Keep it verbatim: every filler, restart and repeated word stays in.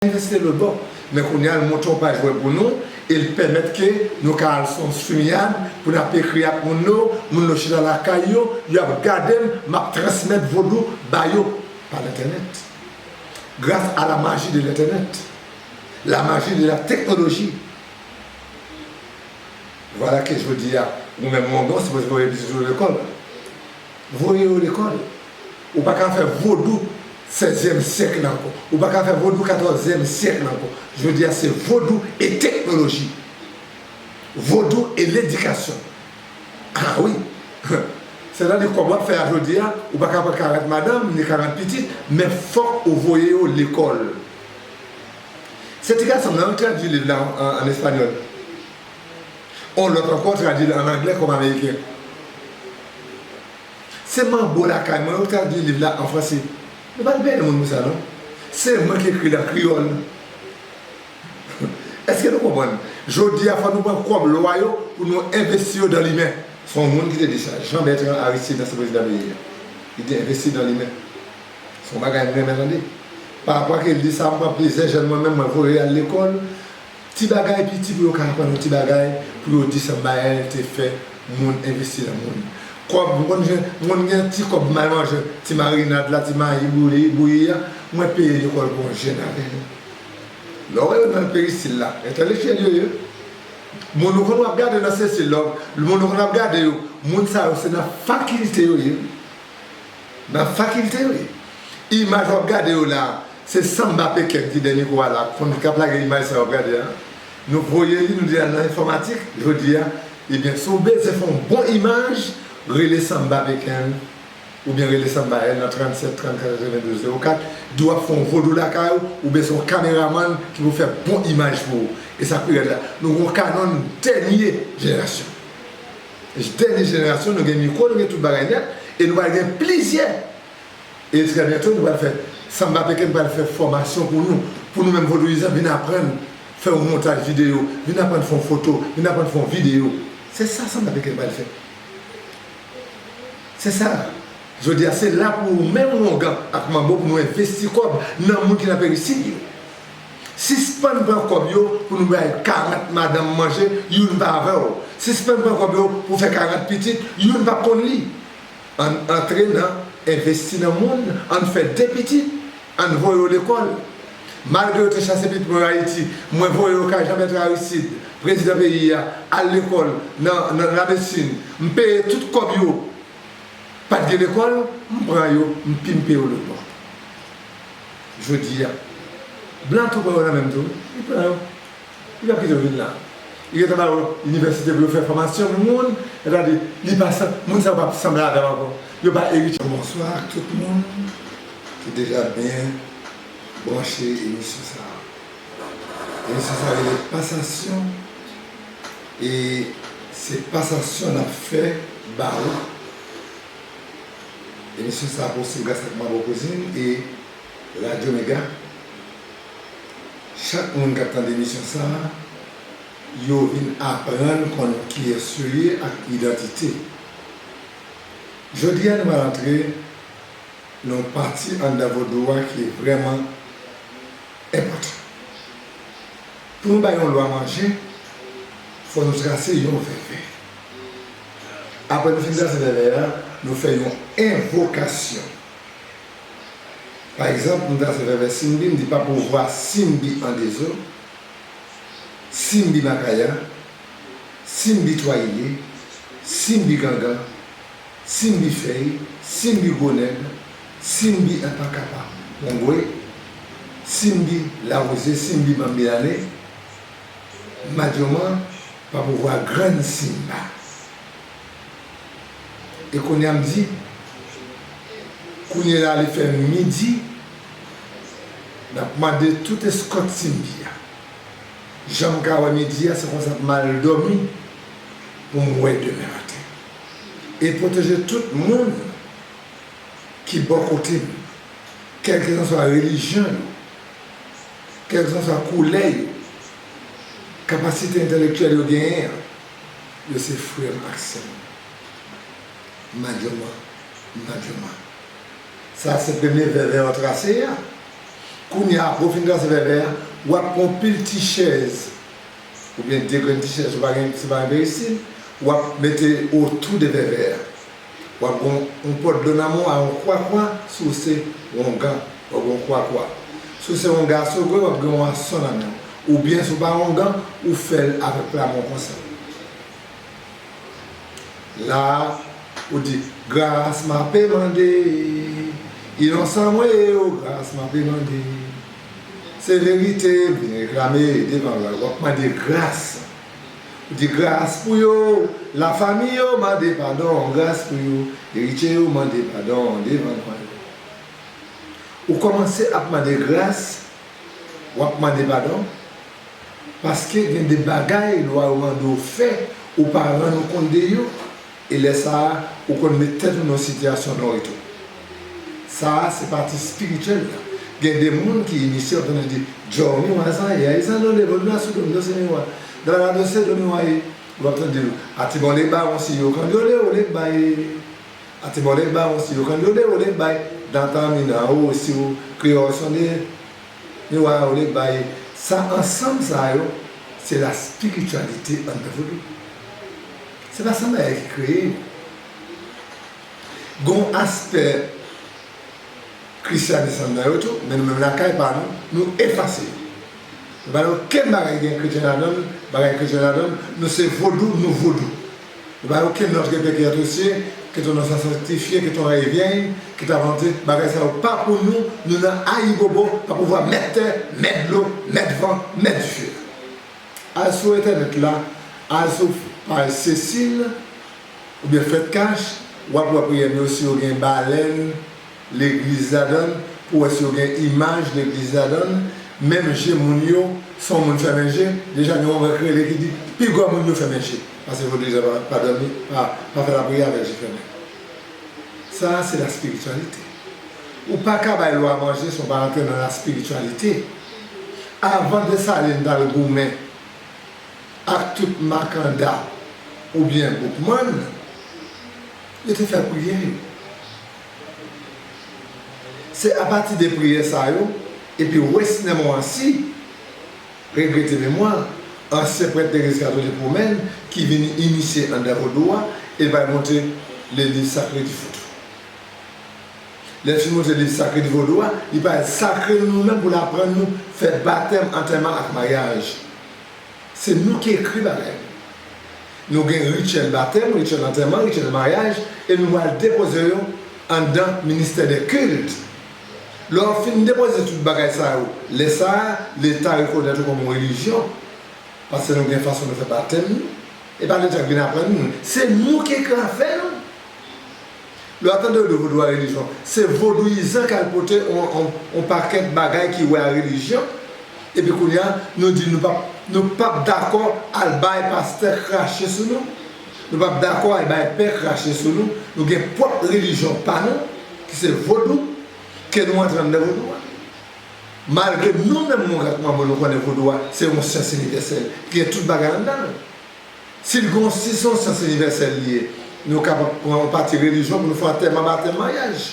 Envesti lòt bò. Men kounye a, l monte yon paj wèb pou nou, e l pèmèt ke nou ka al sou yon StreamYard pou n ap ekri ak moun yo, moun yo chita lakay yo, y ap gade m, m ap transmèt vodou ba yo pa lentènèt. Grâce à la magie de l'internet, la magie de la technologie. Vwala ke jodi a, ou menm ou bon, sipoze voye pitit ou lekòl. Voye yo lekòl. Ou pa ka fè vodou sèzyèm syèk la ankò. Ou pa ka fè vodou katòzyèm syèk la ankò. Jodi a, se vodou e teknoloji. Vodou e ledikasyon. Ah wi. Sètadi kòb w ap fè a jodi a, ou pa ka pran karant madanm, ni karant pitit, men fòk ou voye yo lekòl. Se ti gason m nan, wi, tradui liv la an, an espanyòl. On lòt ankò tradui l an anglè kòm ameriken. Se manbo lakay mwen yo tradui liv la an franse. Nou pa t peye moun pou sa, non. Se mwen ki ekri l an kreyòl. Èske nou konprann? Jodi a, fò nou pran kòb lwa yo pou nou envesti yo dan limen. Se yon moun ki te di sa. Jean Bertrand Aristide, ansyen prezidan peyi a. Li di envesti dan limen. Se yon bagay m renmen tande. Pa rapò ke l di sa, m pran plizyè jèn mwen menm, mwen voye al lekòl. Ti bagay piti pou yo ka aprann yon ti bagay, pou yo di Samba Elaine te fè moun envesti nan moun. Kòb, m konn jwenn, m konn gen ti kòb m al manje, ti marinad la, ti mayi bouyi, bouyi a, mwen peye lekòl pou yon jèn avè l. Lè w wè yo nan peristil la, entèlektyèl yo ye. Moun ou konn w ap gade nan Cecil Love, moun ou konn w ap gade yo, moun sa yo se nan fakilte yo ye. Nan fakilte yo ye. Imaj w ap gade yo la, se Samba Peken ki dèyè mikwo a la, konn k ap lage imaj sa w ap gade a. Nou voye li, nou di al nan enfòmatik, jodi a, ebyen, si w bezwen fè yon bon imaj, rele Samba Peken, oubyen rele Samba Elaine nan trannsèt trannkat katrevendouz zewo kat, di w ap fè yon vodou lakay ou, oubyen se yon kameramann ki pou fè bon imaj pou ou. E sa k pi rèd la, nou gen yon kanon dènye jenerasyon. Dènye jenerasyon, nou gen mikwo, nou gen tout bagay nèt, e nou pral gen plizyè. E trè byento, nou pral fè, Samba Peken pral fè fòmasyon pou nou, pou nou menm vodouyizan, vin aprann fè yon montaj videyo, vin aprann fè yon foto, vin aprann fè yon videyo. Se sa Samba Peken pral fè. Se sa. Jodi a, se la pou ou menm, Wongan ak Manbo, pou nou envesti kòb nan moun ki nan peristil yo. Sispann pran kòb yo pou nou bay karant madanm manje, youn pa avè w. Sispann pran kòb yo pou fè karant pitit, youn p ap konn li. Ann antre nan envesti nan moun, ann fè de pitit, ann voye yo lekòl. Malgre yo te chase pitit mwen Ayiti, mwen voye yo kay Jean Bertrand Aristide, prezidan peyi a, al lekòl nan, nan Lamesine. M peye tout kòb yo. Pa t gen lekòl, m pran yo, m pimpe yo lòt bò. Jodi a, blan tou pran yo nan men m tou, li pran yo. Li p ap kite yo vin la. Li gentan ba yo inivèsite pou yo fè fòmasyon moun, sètadi, li pa san-, moun sa yo p ap sanble avè m ankò. Yo pa eritye. Bonswa ak tout moun ki deja byen branche emisyon sa a. Emisyon sa a rele Pasasyon, e se pasasyon n ap fè ba ou. Emisyon sa a posib gras ak Manbo Kouzin e Radyo Mega. Chak moun k ap tande emisyon sa a, yo vin aprann konn kiyès yo ye ak idantite. Jodi a, nou pral antre nan yon pati anndan vodou a ki vrèman enpòtan. Pou nou bay yon lwa manje, fò nou trase yon vèvè. Apre nou fin trase vèvè a, nou fè yon envokasyon. Pa egzanp, m trase vèvè Simbi, m di pa pouvwa Simbi an dezo, Simbi Makaya, Simbi Twayilye, Simbi Gangan, Simbi Fèy, Simbi Gwo Nèg, Simbi Apakapa Pongwe, Simbi Lawouze, Simbi Banbilane, Madyoman pa pouvwa Grann Simba. E kounye a m di, kounye la li fè midi, n ap mande tout eskòt Simbi a. Jan m ka wè midi a, se konsa m al dòmi pou m wè demen maten. E pwoteje tout moun ki bò kote m, kèlkeswa relijyon yo, kèlkeswa koulè yo, kapasite entèlektyèl yo genyen an, yo se frè m ak sè m. Madyoman, madyoman. Sa se premye vèvè yo trase a. Kounye a, apre w fin trase vèvè a, w ap pran yon pil ti chèz, oubyen de grenn ti chèz, ou pa gen, si w pa gen peristil, w ap mete otou de vèvè a. W ap gen yon, yon pòt dlo nan men w a yon kwakwa, si w se wongan, w ap gen yon kwakwa. Si w se yon gason vre, w ap gen yon wason nan men w. Oubyen, si w pa wongan, ou fè l avèk pla men w konsa. La a, ou di, gras m ape mande, inosan mwen yo, gras m ape mande. Se verite, m vin reklame devan w la, w ap mande gras. Ou di, gras pou yo, lafanmi yo, mande padon, gras pou yo, eritye yo, mande padon devan nwa yo. Ou kòmanse ap mande gras, w ap mande padon, paske gen de bagay lwa yo mande w fè, ou pa rann ou kont de yo, e lè sa a, ou konn met tèt ou nan yon sitiyasyon non retou. Sa a, se pati espirityèl la. Gen de moun ki inisye, w ap tande di, Djòmi wazan, e ayizan dole, bon, la sou dom, dose miwa, dala dose, domi waye. W ap tande, ati bon, le ba, on si yo, kan dole, o le bay. Ati bon, le ba, on si yo, kan dole, o le bay. Dantan, mi nan, o, si yo, kreyòl sonde, miwa, o le bay. Sa, ansanm sa yo, se la spirityalite anndan vodou. Se pa sa bagay ki kreye. Gon aspè Krisyanis anndan yo tou, men nou menm lakay pa nou, nou efase yo. Nou pa gen okenn bagay ki gen kretyen ladan l, bagay kretyen ladan l, nou se vodou, nou vodou. Nou pa gen okenn lòt repè ki asosyé, ke ton non swa sanktifye, ke ton rèy vyèy, ke ta volonte, bagay sa yo pa pou nou, nou nan ayibobo, pa pouvwa mèt tè, mèt dlo, mèt van, mèt dife. Al sou entènèt la, al sou paj Sesil, oubyen Fèt Kach, w ap wè priyè m yo, si yo gen balèn legliz ladan l, pou w wè si yo gen imaj legliz ladan l, menm je moun yo, si yon moun fèmen je, deja gen yon règ rele ki di, pigwa moun yo fèmen je, paske vodou pa, pa dòmi, pa, pa fè lapriyè avèk je fèmen. Sa a se la spirityalite. Ou pa ka bay lwa manje san w pa rantre nan la spirityalite. Avan Desalin t al goumen ak tout makanda oubyen boukmann, yo te fè priyè yo. Se apati de priyè sa yo, epi Wesner Morancy, regrete memwa, ansyen prèt legliz katolik womèn ki vin inisye anndan vodou a, e l bay montre le liv sakre di vodou. Lè l fin montre liv sakre di vodou a, li parèt sakre nou, nou menm pou l aprann nou fè batèm, antèman ak maryaj. Se nou ki ekri bagay yo. Nou gen rityèl batèm, rityèl antèman, rityèl maryaj, e nou pral depoze yo anndan ministè de kilt. Lè w fin depoze tout bagay sa yo, lè sa a, Leta rekonèt ou kòm yon relijyon, paske nou gen fason nou fè batèm nou. E pa Leta k vin aprann nou. Se nou ki ekri afè nou. Lè w ap tande yo di vodou a relijyon, se vodouyizan k al pote on, on, on pakèt bagay ki wè a relijyon. Epi kounye a, nou di nou p ap, nou p ap dakò al bay pastè krache sou nou. Nou p ap dakò al bay pè krache sou nou. Nou gen pwòp relijyon pa nou, ki se vodou, ke nou antre anndan vodou a. Malgre nou menm, moun granmoun, nou konnen vodou a, se yon syans inivèsèl, ki gen tout bagay anndan l. Si l gon, si se yon syans inivèsèl li ye, nou kapab pran yon pati relijyon pou nou fè antèman, batèm, maryaj.